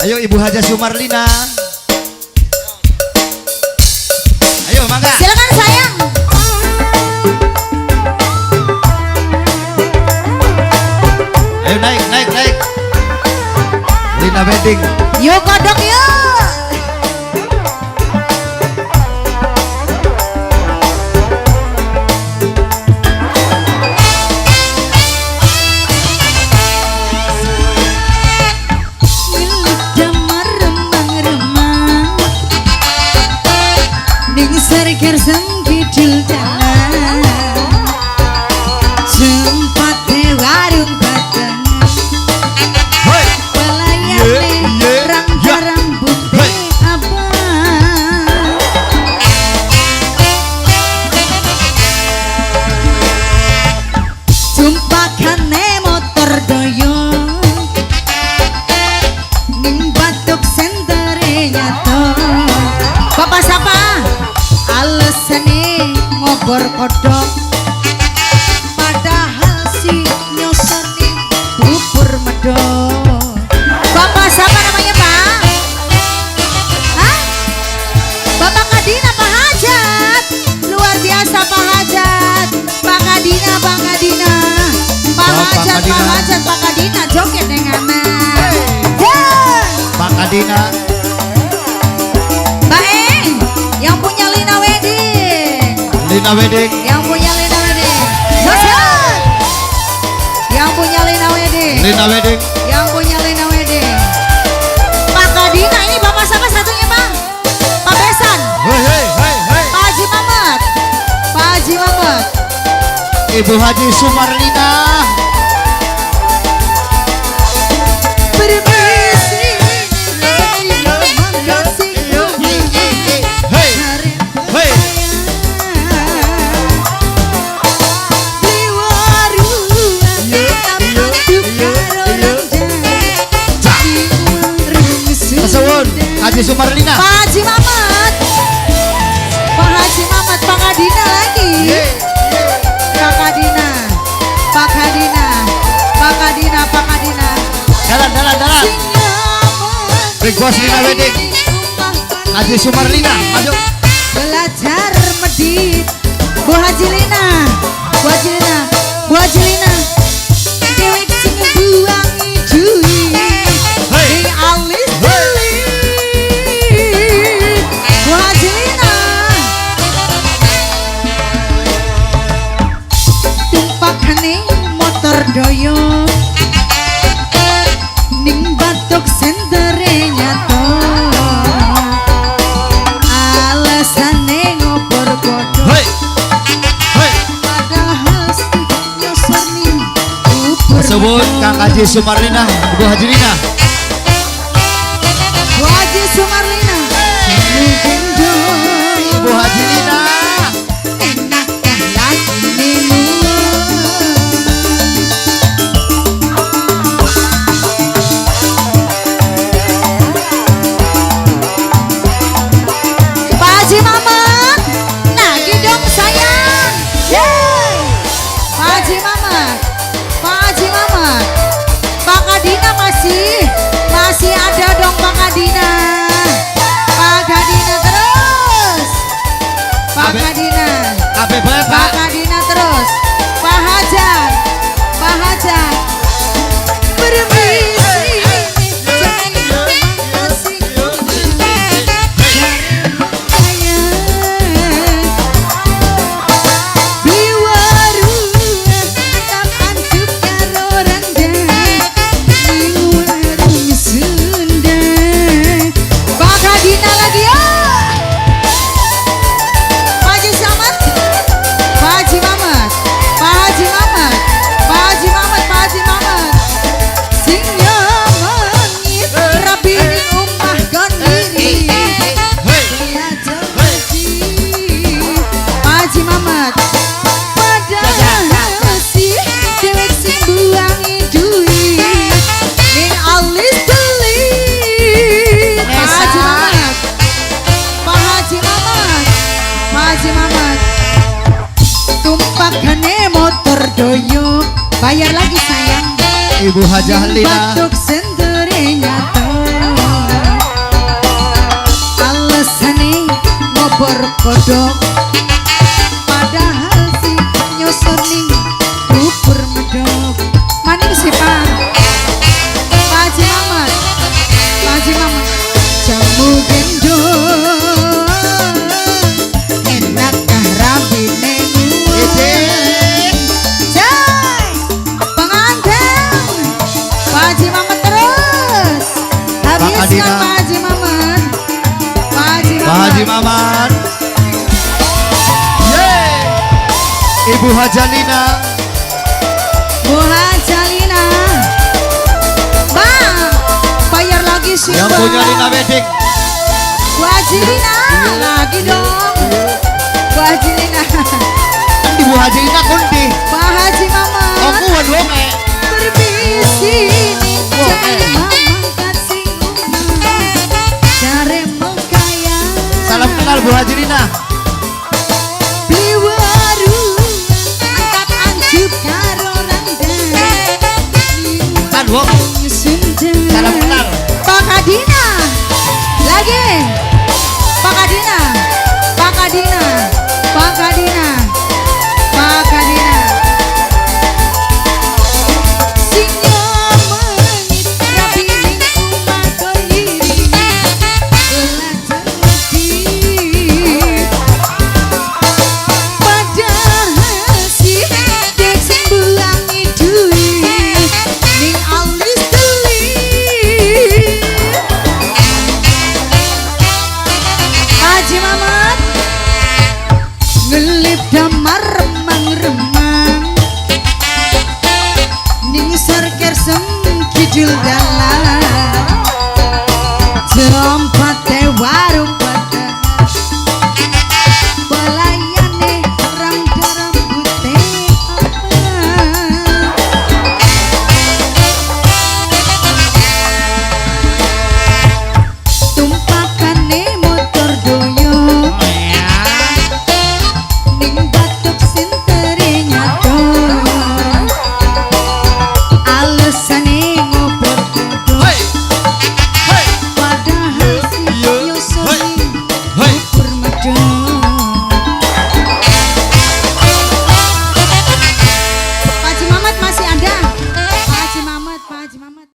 Ayo Ibu Haja Sumarlina. Ayo mangga. Silakan sayang. Ayo naik, naik, naik. Lina Wedding. Yuk kodok yuk. Kidul dalan sempate warung batengan pelayane rambut abang jumpakane motor doyo ning batuk sentere nyato. Bapak sapa alesane ngobor kodok padahal si nyosone bubur medok. Bapak siapa namanya Pak? Hah? Bapak Kadina Pak Hajat. Luar biasa Pak Hajat. Pak Kadina, Pak Kadina, Pak Hajat, Pak Hajat, Pak Kadina joget dengan Pak Kadina. Mbak Eng yang punya Lina Wedding. Lina Wedding. Yang punya Lina Wedding. Joget. Yang punya Lina Wedding. Lina Wedding. Yang punya Lina Wedding. Pak Kadina ini bapak siapa satunya Pak? Pak Besan. Hei, hei, hei, hei. Pak Haji Mamat. Pak Haji Mamat. Ibu Haji Sumarlina. Permisi. Hey, hey. Haji Sumarlina. Pak Haji Mamat. Pak Haji Mamat, Pak Kadina lagi. Pak Kadina. Pak Kadina. Pak Kadina, Pak Kadina. Jalan, jalan, jalan. Big Boss Lina Wedding. Haji Sumarlina, maju. Belajar medit. Bu Haji Lina. Bu Haji Lina. Bu Haji Lina. Dewek sing buangi duit. Ning alis motor doyo ning batuk sentere nyato alasane ngobor kodok padahal nyosor ning bubur. Sebut Kang Haji Sumarlina, Bu Haji Lina. Bu Haji Sumarlina. Bu Haji Lina. Masih ada dong Pak Kadina. Pak Kadina terus. Pak Kadina. Pak Kadina terus. Pak Hajar. Pak Hajar. Permisi. Tumpakane motor doyo bayar lagi sayang. Ibu Hajah Lina. Batuk sentere nyato. Kodok. Padahal sih nyosoni bubur medok. Maning sih, Pak. Pak Haji Mamat. Pak Haji Mamat. Jamu gendong. Enak kah rabine? Ide. Jai. Pengantin. Pak Haji Mamat terus. Habiskan, Adina. Pak Haji Mamat. Pak Haji Mamat. Pak Haji Maman. Yeay. Ibu Hajalina. Bu Hajalina. Bang, bayar lagi sih, Yang Bang. punya Lina Wedding. Bu Haji Lina, lagi dong. Bu Haji Lina. Ibu Hajalina kundi. Pak Haji Mamat. Aku wong eh. Berbisini Wah, jare eh. mangkat sing omah jare mengkaya. Salam kenal, Bu Hajalina. Beli waru angkat anjuk karo randa. Kan wong. Sunda. Salam kenal. Pak Kadina lagi. Pak Kadina, Pak Kadina, Pak Kadina.